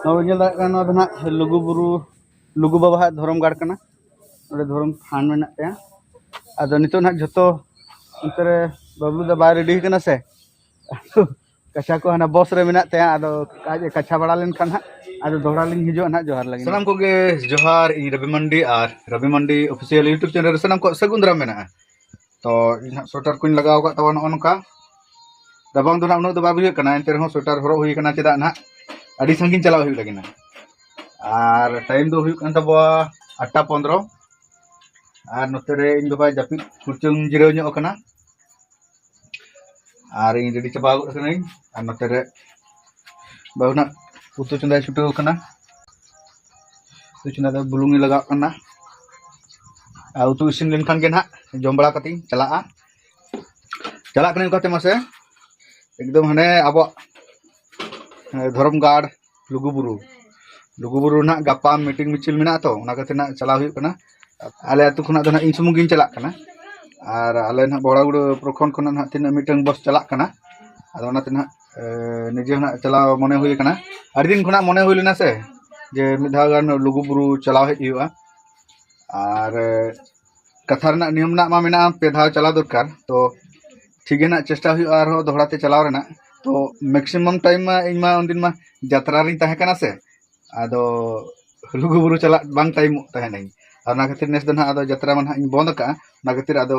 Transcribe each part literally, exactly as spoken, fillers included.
ᱱᱚᱣᱟ ᱵᱚᱱ ᱧᱮᱞ ᱫᱟᱲᱮᱭᱟᱜ ᱠᱟᱱᱟ, ᱱᱚᱣᱟ ᱫᱚ ᱱᱟᱦᱟᱜ ᱞᱩᱜᱩ ᱵᱩᱨᱩ, ᱞᱩᱜᱩ ᱵᱟᱵᱟᱣᱟᱜ ᱫᱷᱚᱨᱚᱢ ᱜᱟᱲ ᱠᱟᱱᱟ᱾ ᱚᱸᱰᱮ ᱫᱷᱚᱨᱚᱢ ᱛᱷᱟᱱ ᱢᱮᱱᱟᱜ ᱛᱟᱭᱟ᱾ ᱟᱫᱚ ᱱᱤᱛᱚᱜ ᱱᱟᱦᱟᱜ ᱡᱷᱚᱛᱚ ᱚᱱᱛᱮ ᱨᱮ ᱵᱟᱹᱵᱞᱩ ᱫᱟ ᱵᱟᱭ ᱨᱮᱰᱤ ᱠᱟᱱᱟ ᱥᱮ, ᱠᱟᱪᱷᱟ ᱠᱚ ᱦᱟᱱᱟ ᱵᱚᱥ ᱨᱮ ᱢᱮᱱᱟᱜ ᱛᱟᱭᱟ᱾ ᱟᱫᱚ ᱟᱡ ᱮ ᱠᱟᱪᱷᱟ ᱵᱟᱲᱟ ᱞᱮᱱᱠᱷᱟᱱ ᱦᱟᱸᱜ ᱟᱫᱚ ᱫᱚᱦᱲᱟ ᱞᱤᱧ ᱦᱤᱡᱩᱜᱼᱟ ᱱᱟᱦᱟᱜ᱾ ᱡᱚᱦᱟᱨ ᱞᱟᱹᱜᱤᱫ ᱥᱟᱱᱟᱢ ᱠᱚᱜᱮ ᱡᱚᱦᱟᱨ᱾ ᱤᱧ ᱨᱚᱵᱤ ᱢᱟᱱᱰᱤ ᱟᱨ ᱨᱚᱵᱤ ᱢᱟᱱᱰᱤ ᱚᱯᱷᱤᱥᱤᱭᱟᱞ YouTube ᱪᱮᱱᱮᱞ ᱨᱮ ᱥᱟᱱᱟᱢ ᱠᱚ ᱥᱟᱹᱜᱩᱱ ᱫᱟᱨᱟᱢ ᱢᱮᱱᱟᱜᱼᱟ᱾ ᱛᱚ ᱤᱧ ᱦᱟᱸᱜ ᱥᱳᱭᱮᱴᱟᱨ ᱠᱚᱧ ᱞᱟᱜᱟᱣ ᱟᱠᱟᱫ ᱛᱟᱵᱚᱱᱟ ᱱᱚᱜᱼᱚ ᱱᱚᱝᱠᱟ᱾ ᱨᱟᱵᱟᱝ ᱫᱚ ᱱᱟᱦᱟᱜ ᱩᱱᱟᱹᱜ ᱫᱚ ᱵᱟᱭ ᱵᱩᱡᱷᱟᱹᱜ ᱠᱟᱱᱟ, ᱮᱱᱛᱮ ᱨᱮᱦᱚᱸ ᱥᱳᱭᱮᱴᱟᱨ ᱦᱚᱨᱚᱜ ᱦᱩᱭ ᱠᱟᱱᱟ᱾ ᱪᱮᱫᱟᱜ ᱱᱟᱦᱟᱜ ᱟᱹᱰᱤ ᱥᱟᱺᱜᱤᱧ ᱪᱟᱞᱟᱣ ᱦᱩᱭᱩᱜ ᱞᱟᱹᱜᱤᱫ ᱱᱟᱦᱟᱜ᱾ ᱟᱨ ᱴᱟᱭᱤᱢ ᱫᱚ ᱦᱩᱭᱩᱜ ᱠᱟᱱ ᱛᱟᱵᱚᱣᱟ ᱟᱴᱴᱟ ᱯᱚᱱᱫᱽᱨᱚ᱾ ᱟᱨ ᱱᱚᱛᱮ ᱨᱮ ᱤᱧ ᱵᱟᱵᱟᱭ ᱡᱟᱹᱯᱤᱫ ᱠᱩᱲᱪᱟᱹᱝ ᱡᱤᱨᱟᱹᱣ ᱧᱚᱜ ᱟᱠᱟᱱᱟ᱾ ᱟᱨ ᱤᱧ ᱨᱮᱰᱤ ᱪᱟᱵᱟ ᱜᱚᱫ ᱠᱟᱹᱱᱟᱹᱧ᱾ ᱟᱨ ᱱᱚᱛᱮ ᱨᱮ ᱵᱟᱹᱦᱩ ᱱᱟᱜ ᱩᱛᱩ ᱪᱚᱸᱫᱟᱭ ᱪᱷᱩᱴᱟᱹᱣ ᱠᱟᱱᱟ᱾ ᱩᱛᱩ ᱪᱚᱸᱫᱟ ᱫᱚ ᱵᱩᱞᱩᱝ ᱤᱧ ᱞᱟᱜᱟᱣ ᱠᱟᱱᱟ᱾ ᱟᱨ ᱩᱛᱩ ᱤᱥᱤᱱ ᱞᱮᱱᱠᱷᱟᱱ ᱜᱮ ᱱᱟᱦᱟᱜ ᱡᱚᱢ ᱵᱟᱲᱟ ᱠᱟᱛᱮᱧ ᱪᱟᱞᱟᱜᱼᱟ᱾ ᱪᱟᱞᱟᱜ ᱠᱟᱹᱱᱟᱹᱧ ᱚᱠᱟᱛᱮ ᱢᱟᱥᱮ? ᱮᱠᱫᱚᱢ ᱦᱟᱱᱮ ᱟᱵᱚᱣᱟᱜ, ᱮ, ᱫᱷᱚᱨᱚᱢ ᱜᱟᱲ ᱞᱩᱜᱩᱵᱩᱨᱩ᱾ ᱞᱩᱜᱩᱵᱩᱨᱩ ᱨᱮᱱᱟᱜ ᱜᱟᱯᱟ ᱢᱤᱴᱤᱝ ᱢᱤᱪᱷᱤᱞ ᱢᱮᱱᱟᱜᱼᱟ, ᱛᱚ ᱚᱱᱟ ᱠᱷᱟᱹᱛᱤᱨ ᱱᱟᱜ ᱪᱟᱞᱟᱣ ᱦᱩᱭᱩᱜ ᱠᱟᱱᱟ᱾ ᱟᱞᱮ ᱟᱹᱛᱩ ᱠᱷᱚᱱᱟᱜ ᱫᱚ ᱱᱟᱜ ᱤᱧ ᱥᱩᱢᱩᱝ ᱜᱤᱧ ᱪᱟᱞᱟᱜ ᱠᱟᱱᱟ᱾ ᱟᱨ ᱟᱞᱮ ᱱᱟᱜ ᱵᱚᱲᱟᱜᱩᱲᱟᱹ ᱯᱨᱚᱠᱷᱚᱸᱰ ᱠᱷᱚᱱᱟᱜ ᱱᱟᱜ ᱛᱤᱱᱟᱹᱜ ᱢᱤᱫᱴᱟᱝ ᱵᱚᱥ ᱪᱟᱞᱟᱜ ᱠᱟᱱᱟ᱾ ᱟᱫᱚ ᱚᱱᱟᱛᱮ ᱱᱟᱜ, ᱮ, ᱱᱤᱡᱮ ᱦᱚᱸ ᱱᱟᱜ ᱪᱟᱞᱟᱣ ᱢᱚᱱᱮ ᱦᱩᱭ ᱠᱟᱱᱟ᱾ ᱟᱹᱰᱤ ᱫᱤᱱ ᱠᱷᱚᱱᱟᱜ ᱢᱚᱱᱮ ᱦᱩᱭ ᱞᱮᱱᱟ ᱥᱮ, ᱡᱮ ᱢᱤᱫ ᱫᱷᱟᱣ ᱜᱟᱱ ᱞᱩᱜᱩᱵᱩᱨᱩ ᱪᱟᱞᱟᱣ ᱦᱮᱡ ᱦᱩᱭᱩᱜᱼᱟ᱾ ᱟᱨ, ᱮ, ᱠᱟᱛᱷᱟ ᱨᱮᱱᱟᱜ ᱱᱤᱭᱚᱢ ᱨᱮᱱᱟᱜ ᱢᱟ ᱢᱮᱱᱟᱜᱼᱟ, ᱯᱮ ᱫᱷᱟᱣ ᱪᱟᱞᱟᱣ ᱫᱚᱨᱠᱟᱨ᱾ ᱛᱚ ᱴᱷᱤᱠ ᱜᱮ ᱱᱟᱜ ᱪᱮᱥᱴᱟ ᱦᱩᱭᱩᱜᱼᱟ ᱟᱨᱦᱚᱸ ᱫᱚᱦᱲᱟ ᱛᱮ ᱪᱟᱞᱟᱣ ᱨᱮᱱᱟᱜ᱾ ᱛᱚ ᱢᱮᱠᱥᱤᱢᱟᱢ ᱴᱟᱭᱤᱢ ᱢᱟ ᱤᱧ ᱢᱟ ᱩᱱᱫᱤᱱ ᱢᱟ ᱡᱟᱛᱨᱟ ᱨᱤᱧ ᱛᱟᱦᱮᱸ ᱠᱟᱱᱟ ᱥᱮ, ᱟᱫᱚ ᱞᱩᱜᱩᱵᱩᱨᱩ ᱪᱟᱞᱟᱜ ᱵᱟᱝ ᱴᱟᱭᱤᱢᱚᱜ ᱛᱟᱦᱮᱱᱟᱹᱧ᱾ ᱟᱨ ᱚᱱᱟ ᱠᱷᱟᱹᱛᱤᱨ ᱱᱮᱥ ᱫᱚ ᱱᱟᱦᱟᱜ ᱟᱫᱚ ᱡᱟᱛᱨᱟ ᱢᱟ ᱱᱟᱦᱟᱜ ᱤᱧ ᱵᱚᱱᱫ ᱟᱠᱟᱜᱼᱟ᱾ ᱚᱱᱟ ᱠᱷᱟᱹᱛᱤᱨ ᱟᱫᱚ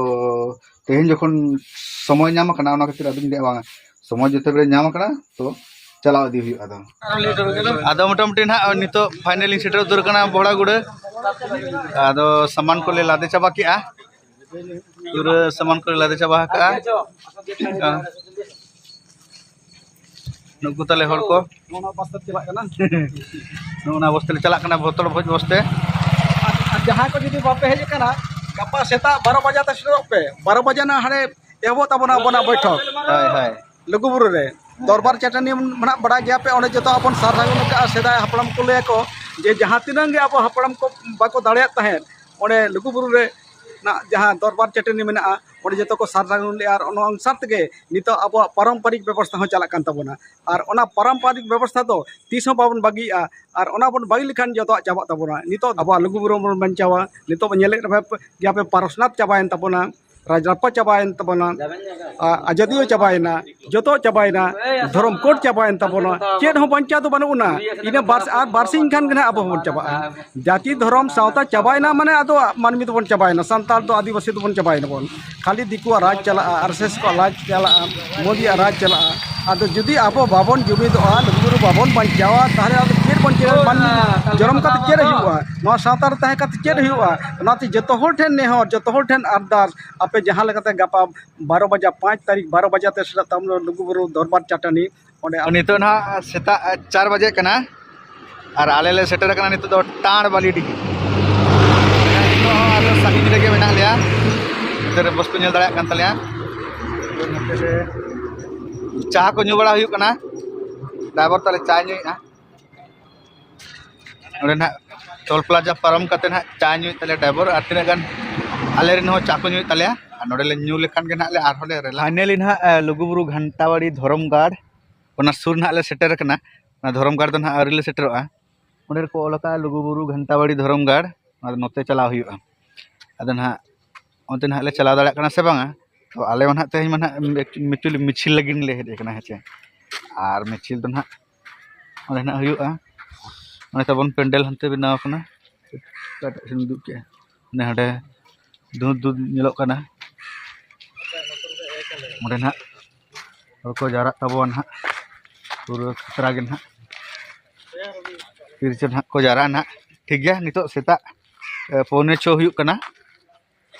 ᱛᱮᱦᱮᱧ ᱡᱚᱠᱷᱚᱱ ᱥᱚᱢᱚᱭ ᱧᱟᱢ ᱟᱠᱟᱱᱟ, ᱚᱱᱟ ᱠᱷᱟᱹᱛᱤᱨ ᱟᱫᱚᱧ ᱞᱟᱹᱭᱟ ᱵᱟᱝ, ᱥᱚᱢᱚᱭ ᱡᱚᱛᱚ ᱵᱮᱲᱟ ᱧᱟᱢ ᱟᱠᱟᱱᱟ, ᱛᱚ ᱪᱟᱞᱟᱣ ᱤᱫᱤ ᱦᱩᱭᱩᱜᱼᱟ᱾ ᱟᱫᱚ ᱟᱫᱚ ᱢᱚᱴᱟᱢᱩᱴᱤ ᱱᱟᱦᱟᱜ ᱱᱤᱛᱚᱜ ᱯᱷᱟᱭᱱᱟᱞ ᱤᱧ ᱥᱮᱴᱮᱨ ᱩᱛᱟᱹᱨ ᱟᱠᱟᱱᱟ ᱵᱚᱦᱲᱟᱜᱩᱲᱟᱹ᱾ ᱟᱫᱚ ᱥᱟᱢᱟᱱ ᱠᱚᱞᱮ ᱞᱟᱫᱮ ᱪᱟᱵᱟ ᱠᱮᱜᱼᱟ, ᱯᱩᱨᱟᱹ ᱥᱟᱢᱟᱱ ᱠᱚᱞᱮ ᱞᱟᱫᱮ ᱪᱟᱵᱟ ᱟᱠᱟᱜᱼᱟ᱾ ᱱᱩᱠᱩ ᱛᱟᱞᱮ ᱦᱚᱲ ᱠᱚ᱾ ᱱᱚᱣᱟ ᱵᱟᱥ ᱛᱮ ᱪᱟᱞᱟᱜ ᱠᱟᱱᱟ᱾ ᱱᱚᱜᱼᱚ ᱱᱟ ᱵᱚᱥᱛᱮ ᱞᱮ ᱪᱟᱞᱟᱜ ᱠᱟᱱᱟ, ᱵᱚᱛᱚᱲ ᱵᱷᱚᱡᱽ ᱵᱚᱥᱛᱮ᱾ ᱟᱨ ᱡᱟᱦᱟᱸᱭ ᱠᱚ ᱡᱩᱫᱤ ᱵᱟᱯᱮ ᱦᱮᱡ ᱟᱠᱟᱱᱟ, ᱜᱟᱯᱟ ᱥᱮᱛᱟᱜ ᱵᱟᱨᱚ ᱵᱟᱡᱮ ᱛᱮ ᱥᱮᱴᱮᱨᱚᱜ ᱯᱮ᱾ ᱵᱟᱨᱚ ᱵᱟᱡᱮ ᱱᱟ ᱦᱟᱸᱰᱮ ᱮᱦᱚᱵᱚᱜ ᱛᱟᱵᱚᱱᱟ ᱟᱵᱚᱱᱟᱜ ᱵᱳᱭᱴᱷᱚᱠ᱾ ᱦᱳᱭ, ᱦᱳᱭ᱾ ᱞᱩᱜᱩᱵᱩᱨᱩ ᱨᱮ ᱫᱚᱨᱵᱟᱨ ᱪᱟᱹᱴᱟᱹᱱᱤ ᱢᱮᱱᱟᱜ ᱵᱟᱲᱟᱭ ᱜᱮᱭᱟ ᱯᱮ, ᱚᱸᱰᱮ ᱡᱚᱛᱚ ᱟᱵᱚᱱ ᱥᱟᱨ ᱥᱟᱹᱜᱩᱱ ᱟᱠᱟᱫᱼᱟ᱾ ᱥᱮᱫᱟᱭ ᱦᱟᱯᱲᱟᱢ ᱠᱚ ᱞᱟᱹᱭᱟᱠᱚ ᱡᱮ ᱡᱟᱦᱟᱸ ᱛᱤᱱᱟᱹᱜ ᱜᱮ ᱟᱵᱚ ᱦᱟᱯᱲᱟᱢ ᱠᱚ ᱵᱟᱠᱚ ᱫᱟᱲᱮᱭᱟᱜ ᱛᱟᱦᱮᱸᱫ, ᱚᱸᱰᱮ ᱞᱩᱜᱩᱵᱩᱨᱩ ᱨᱮ ᱡᱟᱦᱟᱸ ᱫᱚᱨᱵᱟᱨ ᱪᱟᱹᱴᱟᱹᱱᱤ ᱢᱮᱱᱟᱜᱼᱟ, ᱚᱸᱰᱮ ᱡᱚᱛᱚ ᱠᱚ ᱥᱟᱨ ᱥᱟᱹᱜᱩᱱ ᱞᱮᱜᱼᱟ᱾ ᱟᱨ ᱚᱱᱟ ᱚᱱᱩᱥᱟᱨ ᱛᱮᱜᱮ ᱱᱤᱛᱚᱜ ᱟᱵᱚᱣᱟᱜ ᱯᱟᱨᱚᱢᱯᱚᱨᱤᱠ ᱵᱮᱵᱚᱥᱛᱷᱟ ᱦᱚᱸ ᱪᱟᱞᱟᱜ ᱠᱟᱱ ᱛᱟᱵᱚᱱᱟ᱾ ᱟᱨ ᱚᱱᱟ ᱯᱟᱨᱚᱢᱯᱚᱨᱤᱠ ᱵᱮᱵᱚᱥᱛᱷᱟ ᱫᱚ ᱛᱤᱥ ᱦᱚᱸ ᱵᱟᱵᱚᱱ ᱵᱟᱹᱜᱤᱭᱟᱜᱼᱟ᱾ ᱟᱨ ᱚᱱᱟ ᱵᱚᱱ ᱵᱟᱹᱜᱤ ᱞᱮᱠᱷᱟᱱ ᱡᱚᱛᱚᱣᱟᱜ ᱪᱟᱵᱟᱜ ᱛᱟᱵᱚᱱᱟ᱾ ᱱᱤᱛᱚᱜ ᱟᱵᱚᱣᱟᱜ ᱞᱩᱜᱩ ᱵᱩᱨᱩ ᱵᱚᱱ ᱵᱟᱧᱪᱟᱣᱟ᱾ ᱱᱤᱛᱚᱜ ᱵᱚᱱ ᱧᱮᱞᱮᱫ ᱜᱮᱭᱟ ᱯᱮ, ᱯᱟᱨᱥᱱᱟᱛᱷ ᱪᱟᱵᱟᱭᱮᱱ ᱛᱟᱵᱚᱱᱟ, ᱨᱟᱡᱽᱨᱟᱯᱯᱟ ᱪᱟᱵᱟᱭᱮᱱ ᱛᱟᱵᱚᱱᱟ, ᱟ-, ᱟᱡᱟᱫᱤᱭᱟᱹ ᱪᱟᱵᱟᱭᱮᱱᱟ, ᱡᱚᱛᱚ ᱪᱟᱵᱟᱭᱮᱱᱟ, ᱫᱷᱚᱨᱚᱢ ᱠᱳᱰ ᱪᱟᱵᱟᱭᱮᱱ ᱛᱟᱵᱚᱱᱟ, ᱪᱮᱫ ᱦᱚᱸ ᱵᱟᱧᱪᱟᱣ ᱫᱚ ᱵᱟᱹᱱᱩᱜ ᱟᱱᱟ᱾ ᱤᱱᱟᱹ ᱵᱟᱨ, ᱟᱨ ᱵᱟᱨᱥᱤᱧ ᱠᱷᱟᱱ ᱜᱮ ᱱᱟᱦᱟᱜ ᱟᱵᱚ ᱦᱚᱸᱵᱚᱱ ᱪᱟᱵᱟᱜᱼᱟ᱾ ᱡᱟᱹᱛᱤ ᱫᱷᱚᱨᱚᱢ ᱥᱟᱶᱛᱟ ᱪᱟᱵᱟᱭᱮᱱᱟ ᱢᱟᱱᱮ ᱟᱫᱚ ᱢᱟᱹᱱᱢᱤ ᱫᱚᱵᱚᱱ ᱪᱟᱵᱟᱭᱮᱱᱟ, ᱥᱟᱱᱛᱟᱲ ᱫᱚ ᱟᱹᱫᱤᱵᱟᱹᱥᱤ ᱫᱚᱵᱚᱱ ᱪᱟᱵᱟᱭᱮᱱᱟ ᱵᱚᱱ᱾ ᱠᱷᱟᱹᱞᱤ ᱫᱤᱠᱩᱣᱟᱜ ᱨᱟᱡᱽ ᱪᱟᱞᱟᱜᱼᱟ, ᱟᱨ ᱮᱥ ᱮᱥ ᱠᱚᱣᱟᱜ ᱨᱟᱡᱽ ᱪᱟᱞᱟᱜᱼᱟ, ᱢᱳᱫᱤᱭᱟᱜ ᱨᱟᱡᱽ ᱪᱟᱞᱟᱜᱼᱟ᱾ ᱟᱫᱚ ᱡᱩᱫᱤ ᱟᱵᱚ ᱵᱟᱵᱚᱱ ᱡᱩᱢᱤᱫᱚᱜᱼᱟ, ᱞᱩᱜᱩᱵᱩᱨᱩ ᱵᱟᱵᱚᱱ ᱵᱟᱧᱪᱟᱣᱟ, ᱛᱟᱦᱚᱞᱮ ᱟᱫᱚ ᱪᱮᱫ ᱵᱚᱱ ᱪᱤᱠᱟᱹᱭᱟ? ᱢᱟᱹᱱᱢᱤ ᱡᱚᱱᱚᱢ ᱠᱟᱛᱮ ᱪᱮᱫ ᱦᱩᱭᱩᱜᱼᱟ? ᱱᱚᱣᱟ ᱥᱟᱶᱛᱟ ᱨᱮ ᱛᱟᱦᱮᱸ ᱠᱟᱛᱮ ᱪᱮᱫ ᱦᱩᱭᱩᱜᱼᱟ? ᱚᱱᱟᱛᱮ ᱡᱚᱛᱚ ᱦᱚᱲ ᱴᱷᱮᱱ ᱱᱮᱦᱚᱨ, ᱡᱚᱛᱚ ᱦᱚᱲ ᱴᱷᱮᱱ ᱟᱨᱫᱟᱥ, ᱟᱯᱮ ᱡᱟᱦᱟᱸ ᱞᱮᱠᱟᱛᱮ ᱜᱟᱯᱟ ᱵᱟᱨᱚ ᱵᱟᱡᱟ, ᱯᱟᱸᱪ ᱛᱟᱹᱨᱤᱠᱷ ᱵᱟᱨᱚ ᱵᱟᱡᱟ ᱛᱮ ᱥᱮᱛᱟᱜ ᱛᱟᱵᱚᱱ ᱞᱩᱜᱩᱵᱩᱨᱩ ᱫᱚᱨᱵᱟᱨ ᱪᱟᱹᱴᱟᱹᱱᱤ, ᱚᱸᱰᱮ ᱱᱤᱛᱚᱜ ᱱᱟᱦᱟᱜ ᱥᱮᱛᱟᱜ ᱪᱟᱨ ᱵᱟᱡᱮ ᱠᱟᱱᱟ ᱟᱨ ᱟᱞᱮ ᱞᱮ ᱥᱮᱴᱮᱨ ᱟᱠᱟᱱᱟ ᱱᱤᱛᱚᱜ ᱫᱚ ᱴᱟᱸᱲ ᱵᱟᱞᱤᱰᱤᱦᱤ᱾ ᱱᱤᱛᱚᱜ ᱦᱚᱸ ᱟᱞᱮ ᱥᱟᱺᱜᱤᱧ ᱨᱮᱜᱮ ᱢᱮᱱᱟᱜ ᱞᱮᱭᱟ᱾ ᱱᱚᱛᱮ ᱨᱮ ᱵᱚᱥ ᱠᱚ ᱧᱮᱞ ᱫᱟᱲᱮᱭᱟᱜ ᱠᱟᱱ ᱛᱟᱞᱮᱭᱟ᱾ ᱱᱚᱛᱮ ᱨᱮ ᱪᱟ ᱠᱚ ᱧᱩ ᱵᱟᱲᱟ ᱦᱩᱭᱩᱜ ᱠᱟᱱᱟ᱾ ᱰᱨᱟᱭᱵᱷᱟᱨ ᱛᱟᱞᱮ ᱪᱟᱭ ᱧᱩᱭᱮᱫᱼᱟ᱾ ᱱᱚᱸᱰᱮ ᱱᱟᱦᱟᱜ ᱴᱳᱞ ᱯᱞᱟᱡᱟ ᱯᱟᱨᱚᱢ ᱠᱟᱛᱮ ᱱᱟᱦᱟᱜ ᱪᱟ ᱧᱩᱭᱮᱫ ᱛᱟᱞᱮᱭᱟ ᱰᱨᱟᱭᱵᱷᱟᱨ, ᱟᱨ ᱛᱤᱱᱟᱹᱜ ᱜᱟᱱ ᱟᱞᱮ ᱨᱮᱱ ᱦᱚᱸ ᱪᱟ ᱠᱚ ᱧᱩᱭᱮᱫ ᱛᱟᱞᱮᱭᱟ᱾ ᱟᱨ ᱱᱚᱸᱰᱮ ᱞᱮ ᱧᱩ ᱞᱮᱠᱷᱟᱱ ᱜᱮ ᱱᱟᱦᱟᱜ ᱞᱮ ᱟᱨᱦᱚᱸ ᱞᱮ ᱨᱮᱞᱟ᱾ ᱯᱷᱟᱭᱱᱮᱞᱤ ᱱᱟᱦᱟᱜ, ᱮ, ᱞᱩᱜᱩᱵᱩᱨᱩ ᱜᱷᱟᱱᱴᱟᱵᱟᱲᱤ ᱫᱷᱚᱨᱚᱢ ᱜᱟᱲ, ᱚᱱᱟ ᱥᱩᱨ ᱱᱟᱦᱟᱜ ᱞᱮ ᱥᱮᱴᱮᱨ ᱟᱠᱟᱱᱟ᱾ ᱚᱱᱟ ᱫᱷᱚᱨᱚᱢ ᱜᱟᱲ ᱫᱚ ᱱᱟᱦᱟᱜ ᱟᱹᱣᱨᱤ ᱞᱮ ᱥᱮᱴᱮᱨᱚᱜᱼᱟ᱾ ᱚᱸᱰᱮ ᱨᱮᱠᱚ ᱚᱞ ᱟᱠᱟᱫᱼᱟ ᱞᱩᱜᱩᱵᱩᱨᱩ ᱜᱷᱟᱱᱴᱟᱵᱟᱲᱤ ᱫᱷᱚᱨᱚᱢ ᱜᱟᱲ, ᱚᱱᱟ ᱫᱚ ᱱᱚᱛᱮ ᱪᱟᱞᱟᱣ ᱦᱩᱭᱩᱜᱼᱟ᱾ ᱟᱫᱚ ᱱᱟᱦᱟᱜ ᱚᱱᱛᱮ ᱱᱟᱦᱟᱜ ᱞᱮ ᱪᱟᱞᱟᱣ ᱫᱟᱲᱮᱭᱟᱜ ᱠᱟᱱᱟ ᱥᱮ ᱵᱟᱝᱟ? ᱛᱚ ᱟᱞᱮ ᱢᱟ ᱱᱟᱦᱟᱜ ᱛᱮᱦᱮᱧ ᱢᱟ ᱱᱟᱦᱟᱜ actually ᱢᱤᱪᱷᱤᱞ ᱞᱟᱹᱜᱤᱫ ᱞᱮ ᱦᱮᱡ ᱟᱠᱟᱱᱟ, ᱦᱮᱸ ᱪᱮ? ᱟᱨ ᱢᱤᱪᱷᱤᱞ ᱫᱚ ᱱᱟᱦᱟᱜ ᱚᱸᱰᱮ ᱱᱟᱦᱟᱜ ᱦᱩᱭᱩᱜᱼᱟ, ᱚᱸᱰᱮ ᱛᱟᱵᱚᱱ ᱯᱮᱱᱰᱮᱞ ᱦᱟᱱᱛᱮ ᱵᱮᱱᱟᱣ ᱟᱠᱟᱱᱟ᱾ ᱚᱠᱟᱴᱟᱜ ᱥᱮᱱ ᱩᱫᱩᱜ ᱠᱮᱜᱼᱟ? ᱚᱱᱮ ᱦᱟᱸᱰᱮ ᱫᱩᱸᱫ ᱫᱩᱸᱫ ᱧᱮᱞᱚᱜ ᱠᱟᱱᱟ᱾ ᱚᱸᱰᱮ ᱱᱟᱦᱟᱜ ᱦᱚᱲ ᱠᱚ ᱡᱟᱣᱨᱟᱜ ᱛᱟᱵᱚᱱᱟ ᱱᱟᱦᱟᱜ, ᱯᱩᱨᱟᱹ ᱠᱷᱟᱛᱨᱟ ᱜᱮ ᱱᱟᱦᱟᱜ᱾ ᱛᱤᱨᱮ ᱪᱚ ᱱᱟᱦᱟᱜ ᱠᱚ ᱡᱟᱣᱨᱟᱜᱼᱟ ᱱᱟᱦᱟᱜ᱾ ᱴᱷᱤᱠ ᱜᱮᱭᱟ, ᱱᱤᱛᱚᱜ ᱥᱮᱛᱟᱜ, ᱮ, ᱯᱚᱣᱱᱮ ᱪᱷᱚ ᱦᱩᱭᱩᱜ ᱠᱟᱱᱟ᱾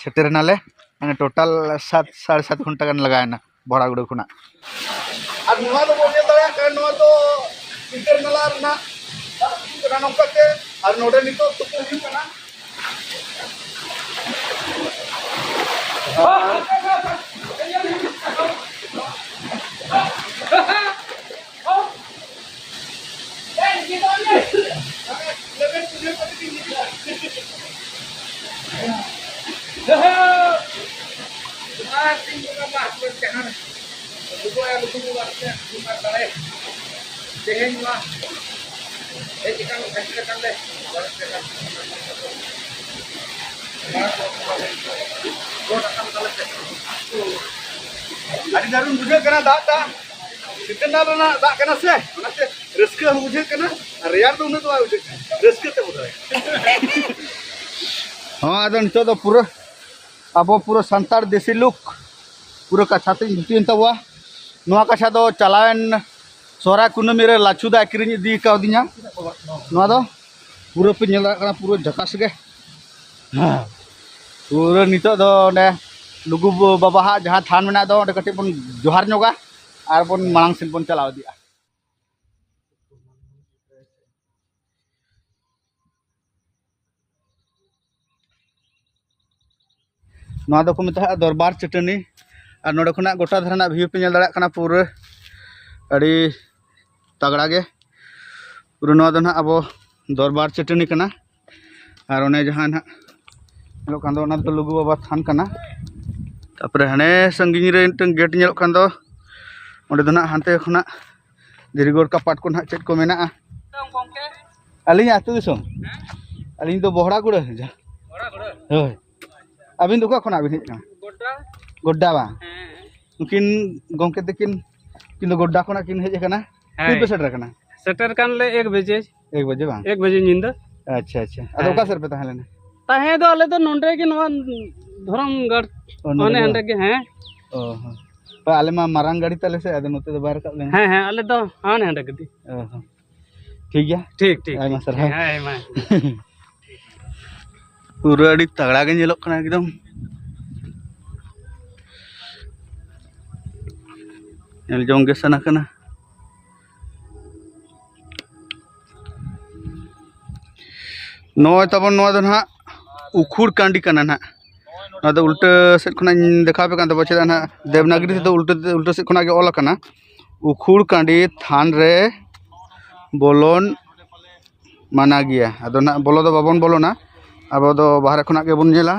ᱥᱮᱴᱮᱨ ᱮᱱᱟᱞᱮ, ᱢᱟᱱᱮ ᱴᱳᱴᱟᱞ ᱥᱟᱛ, ᱥᱟᱲᱮ ᱥᱟᱛ ᱜᱷᱚᱱᱴᱟ ᱜᱟᱱ ᱞᱟᱜᱟᱣ ᱮᱱᱟ ᱵᱷᱚᱲᱟᱜᱩᱲᱟᱹ ᱠᱷᱚᱱᱟᱜ᱾ ᱟᱨ ᱱᱚᱣᱟ ᱫᱚᱵᱚᱱ ᱧᱮᱞ ᱫᱟᱲᱮᱭᱟᱜ ᱠᱟᱱᱟ, ᱱᱚᱣᱟ ᱫᱚ ᱪᱤᱛᱟᱹᱨ ᱱᱟᱞᱟ ᱨᱮᱱᱟᱜ ᱫᱟᱜ ᱛᱩᱯᱩ ᱠᱟᱱᱟ ᱱᱚᱝᱠᱟᱛᱮ, ᱟᱨ ᱱᱚᱰᱮ ᱱᱤᱛᱚᱜ ᱛᱩᱯᱩ ᱦᱩᱭᱩᱜ ᱠᱟᱱᱟ᱾ ᱥᱤᱧ ᱵᱚᱸᱜᱟ ᱢᱟ ᱡᱟᱦᱟᱸ ᱞᱩᱜᱩ ᱟᱭᱳ ᱞᱩᱜᱩ ᱵᱟᱵᱟ ᱛᱟᱹᱠᱤᱱᱟᱜ ᱛᱷᱩᱢ ᱟᱨ ᱫᱟᱲᱮ ᱛᱮᱦᱮᱧ ᱱᱚᱣᱟ ᱦᱮᱡ ᱟᱠᱟᱱ ᱥᱮᱴᱮᱨ ᱟᱠᱟᱱ ᱞᱮ ᱜᱚᱰ ᱟᱠᱟᱱ ᱛᱟᱞᱮ ᱛᱮ᱾ ᱟᱹᱰᱤ ᱫᱟᱨᱩᱱ ᱵᱩᱡᱷᱟᱹᱜ ᱠᱟᱱᱟ ᱫᱟᱜ ᱴᱟᱜ᱾ ᱥᱤᱛᱟᱹᱱᱟᱞ ᱨᱮᱱᱟᱜ ᱫᱟᱜ ᱠᱟᱱᱟ ᱥᱮ, ᱚᱱᱟᱛᱮ ᱨᱟᱹᱥᱠᱟᱹ ᱦᱚᱸ ᱵᱩᱡᱷᱟᱹᱜ ᱠᱟᱱᱟ ᱟᱨ ᱨᱮᱭᱟᱲ ᱫᱚ ᱩᱱᱟᱹᱜ ᱫᱚ ᱵᱟᱭ ᱵᱩᱡᱷᱟᱹᱜ ᱠᱟᱱᱟ, ᱨᱟᱹᱥᱠᱟᱹ ᱛᱮ ᱵᱚᱫᱚᱞ᱾ ᱦᱚᱸ, ᱟᱫᱚ ᱱᱤᱛᱚᱜ ᱫᱚ ᱯᱩᱨᱟᱹ ᱟᱵᱚ ᱯᱩᱨᱟᱹ ᱥᱟᱱᱛᱟᱲ ᱫᱮᱥᱤ ᱞᱩᱠ ᱯᱩᱨᱟᱹ ᱠᱟᱪᱷᱟ ᱛᱮᱧ ᱫᱷᱩᱛᱤᱭᱮᱱ ᱛᱟᱵᱚᱣᱟ᱾ ᱱᱚᱣᱟ ᱠᱟᱪᱷᱟ ᱫᱚ ᱪᱟᱞᱟᱣᱮᱱ ᱥᱚᱦᱨᱟᱭ ᱠᱩᱱᱟᱹᱢᱤ ᱨᱮ ᱞᱟᱪᱷᱩ ᱫᱟ ᱠᱤᱨᱤᱧ ᱤᱫᱤ ᱠᱟᱣᱫᱤᱧᱟ᱾ ᱱᱚᱣᱟ ᱫᱚ ᱯᱩᱨᱟᱹ ᱯᱮ ᱧᱮᱞ ᱫᱟᱲᱮᱭᱟᱜ ᱠᱟᱱᱟ, ᱯᱩᱨᱟᱹ ᱡᱷᱟᱠᱟᱥ ᱜᱮ᱾ ᱦᱮᱸ, ᱯᱩᱨᱟᱹ ᱱᱤᱛᱚᱜ ᱫᱚ ᱚᱸᱰᱮ ᱞᱩᱜᱩ ᱵᱟᱵᱟᱣᱟᱜ ᱡᱟᱦᱟᱸ ᱛᱷᱟᱱ ᱢᱮᱱᱟᱜ ᱫᱚ, ᱚᱸᱰᱮ ᱠᱟᱹᱴᱤᱡ ᱵᱚᱱ ᱡᱚᱦᱟᱨ ᱧᱚᱜᱟ ᱟᱨ ᱵᱚᱱ ᱢᱟᱲᱟᱝ ᱥᱮᱫ ᱵᱚᱱ ᱪᱟᱞᱟᱣ ᱤᱫᱤᱜᱼᱟ᱾ ᱱᱚᱣᱟ ᱫᱚᱠᱚ ᱢᱮᱛᱟᱜᱼᱟ ᱫᱚᱨᱵᱟᱨ ᱪᱟᱹᱴᱟᱹᱱᱤ᱾ ᱟᱨ ᱱᱚᱰᱮ ᱠᱷᱚᱱᱟᱜ ᱜᱚᱴᱟ ᱫᱷᱟᱨᱮ ᱨᱮᱱᱟᱜ view ᱯᱮ ᱧᱮᱞ ᱫᱟᱲᱮᱭᱟᱜ ᱠᱟᱱᱟ, ᱯᱩᱨᱟᱹ ᱟᱹᱰᱤ ᱛᱟᱜᱲᱟ ᱜᱮ᱾ ᱯᱩᱨᱟᱹ ᱱᱚᱣᱟ ᱫᱚ ᱱᱟᱦᱟᱜ ᱟᱵᱚ ᱫᱚᱨᱵᱟᱨ ᱪᱟᱹᱴᱟᱹᱱᱤ ᱠᱟᱱᱟ᱾ ᱟᱨ ᱚᱱᱮ ᱡᱟᱦᱟᱸ ᱱᱟᱦᱟᱜ ᱧᱮᱞᱚᱜ ᱠᱟᱱ ᱫᱚ, ᱚᱱᱟ ᱫᱚ ᱞᱩᱜᱩ ᱵᱟᱵᱟ ᱛᱷᱟᱱ ᱠᱟᱱᱟ᱾ ᱛᱟᱨᱯᱚᱨᱮ ᱦᱟᱱᱮ ᱥᱟᱺᱜᱤᱧ ᱨᱮ ᱢᱤᱫᱴᱟᱝ gate ᱧᱮᱞᱚᱜ ᱠᱟᱱ ᱫᱚ, ᱚᱸᱰᱮ ᱫᱚ ᱱᱟᱦᱟᱜ ᱦᱟᱱᱛᱮ ᱠᱷᱚᱱᱟᱜ ᱫᱷᱤᱨᱤᱜᱳᱲ ᱠᱟᱯᱟᱴ ᱠᱚ ᱱᱟᱦᱟᱜ ᱪᱮᱫ ᱠᱚ ᱢᱮᱱᱟᱜᱼᱟ᱾ ᱟᱹᱞᱤᱧᱟᱜ ᱟᱹᱛᱩ ᱫᱤᱥᱚᱢ, ᱟᱹᱞᱤᱧ ᱫᱚ ᱵᱚᱦᱲᱟ ᱜᱩᱲᱟᱹ᱾ ᱦᱳᱭ᱾ ᱟᱹᱵᱤᱱ ᱫᱚ ᱚᱠᱟ ᱠᱷᱚᱱᱟᱜ ᱵᱤᱱ ᱦᱮᱡ ᱟᱠᱟᱱᱟ? ᱜᱚᱰᱰᱟ᱾ ᱜᱚᱰᱰᱟ ᱵᱟᱝ? ᱦᱮᱸ᱾ ᱩᱱᱠᱤᱱ ᱜᱚᱢᱠᱮ ᱛᱟᱹᱠᱤᱱ, ᱩᱱᱠᱤᱱ ᱫᱚ ᱜᱚᱰᱰᱟ ᱠᱷᱚᱱᱟᱜ ᱠᱤᱱ ᱦᱮᱡ ᱟᱠᱟᱱᱟ᱾ ᱛᱤᱱ ᱦᱮᱸ᱾ ᱯᱮ ᱥᱮᱴᱮᱨ ᱟᱠᱟᱱᱟ? ᱥᱮᱴᱮᱨ ᱠᱟᱱ ᱞᱮ ᱮᱠ ᱵᱟᱡᱮ᱾ ᱮᱠ ᱵᱟᱡᱮ ᱵᱟᱝ? ᱮᱠ ᱵᱟᱡᱮ ᱧᱤᱫᱟᱹ᱾ ᱟᱪᱪᱷᱟ, ᱟᱪᱪᱷᱟ᱾ ᱟᱫᱚ ᱦᱮᱸ᱾ ᱚᱠᱟ ᱥᱮᱫ ᱨᱮᱯᱮ ᱛᱟᱦᱮᱸ ᱞᱮᱱᱟ? ᱛᱟᱦᱮᱸ ᱫᱚ ᱟᱞᱮ ᱫᱚ ᱱᱚᱰᱮ ᱜᱮ, ᱱᱚᱣᱟ ᱫᱷᱚᱨᱚᱢ ᱜᱟᱲ᱾ ᱚ, ᱱᱚᱰᱮ ᱦᱟᱱᱮ ᱜᱮ ᱦᱟᱸᱰᱮ ᱵᱟᱝ? ᱜᱮ, ᱦᱮᱸ᱾ ᱚ, ᱦᱚᱸ᱾ ᱵᱟ, ᱟᱞᱮ ᱢᱟ ᱢᱟᱨᱟᱝ ᱜᱟᱹᱰᱤ ᱛᱟᱞᱮ ᱥᱮ, ᱟᱫᱚ ᱱᱚᱛᱮ ᱫᱚ ᱵᱟᱭ ᱨᱟᱠᱟᱵ ᱞᱮᱱᱟ᱾ ᱦᱮᱸ, ᱦᱮᱸ, ᱟᱞᱮ ᱫᱚ ᱦᱟᱱᱮ ᱦᱟᱸᱰᱮ ᱜᱟᱹᱰᱤ᱾ ᱚ, ᱦᱚᱸ᱾ ᱴᱷᱤᱠ ᱜᱮᱭᱟ᱾ ᱴᱷᱤᱠ, ᱴᱷᱤᱠ, ᱟᱭᱢᱟ ᱴᱷᱤᱠ, ᱥᱟᱨᱦᱟᱣ᱾ ᱴᱷᱤᱠ, ᱦᱮᱸ, ᱟᱭᱢᱟ᱾ ᱯᱩᱨᱟᱹ ᱟᱹᱰᱤ ᱛᱟᱜᱲᱟ ᱜᱮ ᱧᱮᱞᱚᱜ ᱠᱟᱱᱟ ᱮᱠᱫᱚᱢ᱾ ᱧᱮᱞ ᱡᱚᱝ ᱜᱮ ᱥᱟᱱᱟ ᱠᱟᱱᱟ᱾ ᱱᱚᱜᱼᱚᱭ ᱛᱟᱵᱚᱱ ᱱᱚᱣᱟ ᱫᱚ ᱱᱟᱦᱟᱜ ᱩᱠᱷᱩᱲ ᱠᱟᱺᱰᱤ ᱠᱟᱱᱟ ᱱᱟᱦᱟᱜ᱾ ᱱᱚᱣᱟ ᱫᱚ ᱩᱞᱴᱟᱹ ᱥᱮᱫ ᱠᱷᱚᱱᱟᱜ ᱤᱧ ᱫᱮᱠᱷᱟᱣ ᱟᱯᱮ ᱠᱟᱱ ᱛᱟᱵᱚᱱᱟ, ᱪᱮᱫᱟᱜ ᱱᱟᱦᱟᱜ ᱫᱮᱵᱽᱱᱟᱜᱽᱨᱤ ᱛᱮᱫᱚ ᱩᱞᱴᱟᱹ, ᱩᱞᱴᱟᱹ ᱥᱮᱫ ᱠᱷᱚᱱᱟᱜ ᱜᱮ ᱚᱞ ᱟᱠᱟᱱᱟ, ᱩᱠᱷᱩᱲ ᱠᱟᱺᱰᱤ ᱛᱷᱟᱱ ᱨᱮ ᱵᱚᱞᱚᱱ ᱢᱟᱱᱟ ᱜᱮᱭᱟ᱾ ᱟᱫᱚ ᱱᱟᱦᱟᱜ ᱵᱚᱞᱚ ᱫᱚ ᱵᱟᱵᱚᱱ ᱵᱚᱞᱚᱱᱟ, ᱟᱵᱚ ᱫᱚ ᱵᱟᱦᱨᱮ ᱠᱷᱚᱱᱟᱜ ᱜᱮᱵᱚᱱ ᱧᱮᱞᱟ᱾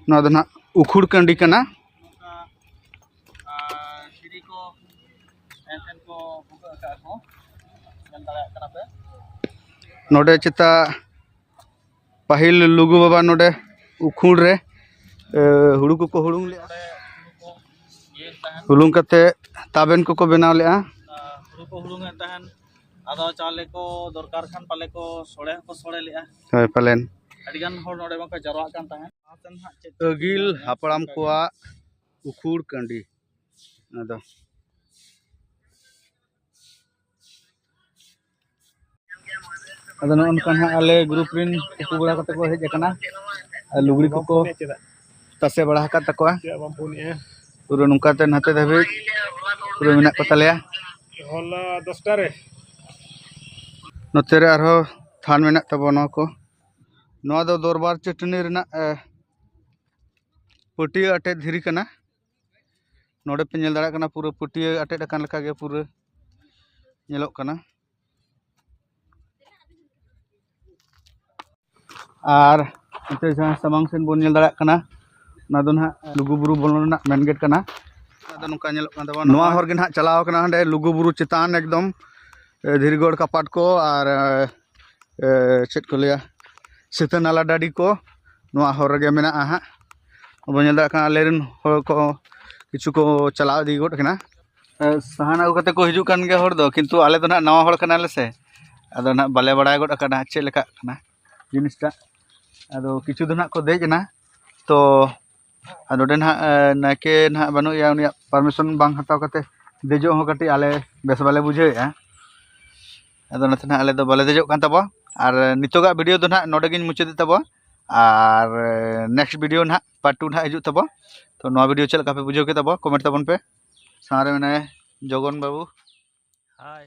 ᱱᱚᱣᱟ ᱫᱚ ᱱᱟᱦᱟᱜ ᱩᱠᱷᱩᱲ ᱠᱟᱺᱰᱤ ᱠᱟᱱᱟ᱾ ᱱᱚᱰᱮ ᱪᱮᱛᱟ ᱯᱟᱹᱦᱤᱞ ᱞᱩᱜᱩ ᱵᱟᱵᱟ ᱱᱚᱰᱮ ᱩᱠᱷᱩᱲ ᱨᱮ, ᱮ, ᱦᱩᱲᱩ ᱠᱚᱠᱚ ᱦᱩᱲᱩᱝ ᱞᱮᱜᱼᱟ᱾ ᱦᱩᱲᱩᱝ ᱠᱟᱛᱮ ᱛᱟᱵᱮᱱ ᱠᱚᱠᱚ ᱵᱮᱱᱟᱣ ᱞᱮᱜᱼᱟ᱾ ᱦᱩᱲᱩ ᱠᱚ ᱦᱩᱲᱩᱝ ᱮᱫ ᱛᱟᱦᱮᱱ᱾ ᱟᱫᱚ ᱪᱟᱣᱞᱮ ᱠᱚ ᱫᱚᱨᱠᱟᱨ ᱠᱷᱟᱱ ᱯᱟᱞᱮ ᱠᱚ ᱥᱚᱲᱮ ᱦᱚᱸᱠᱚ ᱥᱚᱲᱮ ᱞᱮᱜᱼᱟ᱾ ᱦᱳᱭ, ᱯᱟᱞᱮᱱ᱾ ᱟᱹᱰᱤ ᱜᱟᱱ ᱦᱚᱲ ᱱᱚᱰᱮ ᱢᱟᱠᱚ ᱡᱟᱨᱣᱟᱜ ᱠᱟᱱ ᱛᱟᱦᱮᱸᱫ᱾ ᱟᱹᱜᱤᱞ ᱦᱟᱯᱲᱟᱢ ᱠᱚᱣᱟᱜ ᱩᱠᱷᱩᱲ ᱠᱟᱺᱰᱤ᱾ ᱟᱫᱚ ᱟᱫᱚ ᱱᱚᱜᱼᱚ ᱱᱚᱝᱠᱟ ᱱᱟᱦᱟᱜ ᱟᱞᱮ ᱜᱨᱩᱯ ᱨᱮᱱ ᱛᱩᱯᱩ ᱵᱟᱲᱟ ᱠᱟᱛᱮ ᱠᱚ ᱦᱮᱡ ᱟᱠᱟᱱᱟ᱾ ᱟᱨ ᱞᱩᱜᱽᱲᱤ ᱠᱚᱠᱚ ᱛᱟᱥᱮ ᱵᱟᱲᱟ ᱟᱠᱟᱫ ᱛᱟᱠᱚᱣᱟ᱾ ᱯᱩᱨᱟᱹ ᱱᱚᱝᱠᱟ ᱛᱮ ᱱᱟᱛᱮ ᱫᱷᱟᱹᱵᱤᱡ ᱯᱩᱨᱟᱹ ᱢᱮᱱᱟᱜ ᱠᱚ ᱛᱟᱞᱮᱭᱟ᱾ ᱦᱚᱞᱟ ᱫᱚᱥᱴᱟ ᱨᱮ᱾ ᱱᱚᱛᱮ ᱨᱮ ᱟᱨᱦᱚᱸ ᱛᱷᱟᱱ ᱢᱮᱱᱟᱜ ᱛᱟᱵᱚᱱᱟ᱾ ᱱᱚᱣᱟ ᱠᱚ, ᱱᱚᱣᱟ ᱫᱚ ᱫᱚᱨᱵᱟᱨ ᱪᱟᱹᱴᱟᱹᱱᱤ ᱨᱮᱱᱟᱜ, ᱮ, ᱯᱟᱹᱴᱭᱟᱹ ᱟᱴᱮᱫ ᱫᱷᱤᱨᱤ ᱠᱟᱱᱟ᱾ ᱱᱚᱰᱮ ᱯᱮ ᱧᱮᱞ ᱫᱟᱲᱮᱭᱟᱜ ᱠᱟᱱᱟ, ᱯᱩᱨᱟᱹ ᱯᱟᱹᱴᱭᱟᱹ ᱟᱴᱮᱫ ᱟᱠᱟᱱ ᱞᱮᱠᱟ ᱜᱮ ᱯᱩᱨᱟᱹ ᱧᱮᱞᱚᱜ ᱠᱟᱱᱟ᱾ ᱟᱨ ᱱᱚᱛᱮ ᱡᱟᱦᱟᱸ ᱥᱟᱢᱟᱝ ᱥᱮᱱ ᱵᱚᱱ ᱧᱮᱞ ᱫᱟᱲᱮᱭᱟᱜ ᱠᱟᱱᱟ, ᱚᱱᱟ ᱫᱚ ᱱᱟᱦᱟᱜ ᱞᱩᱜᱩᱵᱩᱨᱩ ᱵᱚᱞᱚᱱ ᱨᱮᱱᱟᱜ ᱢᱮᱱ ᱜᱮᱴ ᱠᱟᱱᱟ᱾ ᱟᱫᱚ ᱱᱚᱝᱠᱟ ᱧᱮᱞᱚᱜ ᱠᱟᱱ ᱛᱟᱵᱚᱱᱟ, ᱱᱚᱣᱟ ᱦᱚᱨ ᱜᱮ ᱱᱟᱦᱟᱜ ᱪᱟᱞᱟᱣ ᱠᱟᱱᱟ ᱦᱟᱸᱰᱮ ᱞᱩᱜᱩᱵᱩᱨᱩ ᱪᱮᱛᱟᱱ ᱮᱠᱫᱚᱢ, ᱮ, ᱫᱷᱤᱨᱤᱜᱚᱲ ᱠᱟᱯᱟᱴ ᱠᱚ ᱟᱨ, ᱮ, ᱮ, ᱪᱮᱫ ᱠᱚ ᱞᱟᱹᱭᱟ, ᱥᱤᱛᱟᱹ ᱱᱟᱞᱟ ᱰᱟᱹᱰᱤ ᱠᱚ ᱱᱚᱣᱟ ᱦᱚᱨ ᱨᱮᱜᱮ ᱢᱮᱱᱟᱜᱼᱟ ᱦᱟᱸᱜ᱾ ᱟᱵᱚ ᱧᱮᱞ ᱫᱟᱲᱮᱭᱟᱜ ᱠᱟᱱᱟ, ᱟᱞᱮ ᱨᱮᱱ ᱦᱚᱲ ᱠᱚ ᱠᱤᱪᱷᱩ ᱠᱚ ᱪᱟᱞᱟᱣ ᱤᱫᱤ ᱜᱚᱫ ᱠᱟᱱᱟ᱾ ᱮ, ᱥᱟᱦᱟᱱ ᱟᱹᱜᱩ ᱠᱟᱛᱮ ᱠᱚ ᱦᱤᱡᱩᱜ ᱠᱟᱱ ᱜᱮᱭᱟ ᱦᱚᱲ ᱫᱚ, ᱠᱤᱱᱛᱩ ᱟᱞᱮ ᱫᱚ ᱱᱟᱦᱟᱜ ᱱᱟᱣᱟ ᱦᱚᱲ ᱠᱟᱱᱟᱞᱮ ᱥᱮ, ᱟᱫᱚ ᱱᱟᱦᱟᱜ ᱵᱟᱞᱮ ᱵᱟᱲᱟᱭ ᱜᱚᱫ ᱟᱠᱟᱱᱟ ᱪᱮᱫ ᱞᱮᱠᱟᱜ ᱠᱟᱱᱟ ᱡᱤᱱᱤᱥᱴᱟᱜ᱾ ᱟᱫᱚ ᱠᱤᱪᱷᱩ ᱫᱚ ᱱᱟᱦᱟᱜ ᱠᱚ ᱫᱮᱡ ᱮᱱᱟ, ᱛᱚ ᱟᱨ ᱱᱚᱰᱮ ᱱᱟᱦᱟᱜ, ᱮ, ᱱᱟᱭᱠᱮ ᱱᱟᱦᱟᱜ ᱵᱟᱹᱱᱩᱜ ᱮᱭᱟ, ᱩᱱᱤᱭᱟᱜ ᱯᱟᱨᱢᱤᱥᱚᱱ ᱵᱟᱝ ᱦᱟᱛᱟᱣ ᱠᱟᱛᱮ ᱫᱮᱡᱚᱜ ᱦᱚᱸ ᱠᱟᱹᱴᱤᱡ ᱟᱞᱮ ᱵᱮᱥ ᱵᱟᱞᱮ ᱵᱩᱡᱷᱟᱹᱣᱮᱫᱼᱟ᱾ ᱟᱫᱚ ᱚᱱᱟᱛᱮ ᱱᱟᱦᱟᱜ ᱟᱞᱮ ᱫᱚ ᱵᱟᱞᱮ ᱫᱮᱡᱚᱜ ᱠᱟᱱ ᱛᱟᱵᱚᱣᱟ᱾ ᱟᱨ ᱱᱤᱛᱚᱜᱟᱜ ᱵᱷᱤᱰᱤᱭᱳ ᱫᱚ ᱱᱟᱦᱟᱜ ᱱᱚᱰᱮ ᱜᱤᱧ ᱢᱩᱪᱟᱹᱫᱮᱫ ᱛᱟᱵᱚᱣᱟ᱾ ᱟᱨ ᱱᱮᱠᱥᱴ ᱵᱷᱤᱰᱤᱭᱳ ᱱᱟᱦᱟᱜ ᱯᱟᱨᱴ ᱴᱩ ᱱᱟᱦᱟᱜ ᱦᱤᱡᱩᱜ ᱛᱟᱵᱚ᱾ ᱛᱚ ᱱᱚᱣᱟ ᱵᱷᱤᱰᱤᱭᱳ ᱪᱮᱫ ᱞᱮᱠᱟ ᱯᱮ ᱵᱩᱡᱷᱟᱹᱣ ᱠᱮᱫ ᱛᱟᱵᱚ, ᱠᱚᱢᱮᱱᱴ ᱛᱟᱵᱚᱱ ᱯᱮ᱾ ᱥᱟᱶᱨᱮ ᱢᱮᱱᱟᱭᱟ ᱡᱚᱜᱚᱱ ᱵᱟᱹᱵᱩ᱾ ᱦᱟᱭ᱾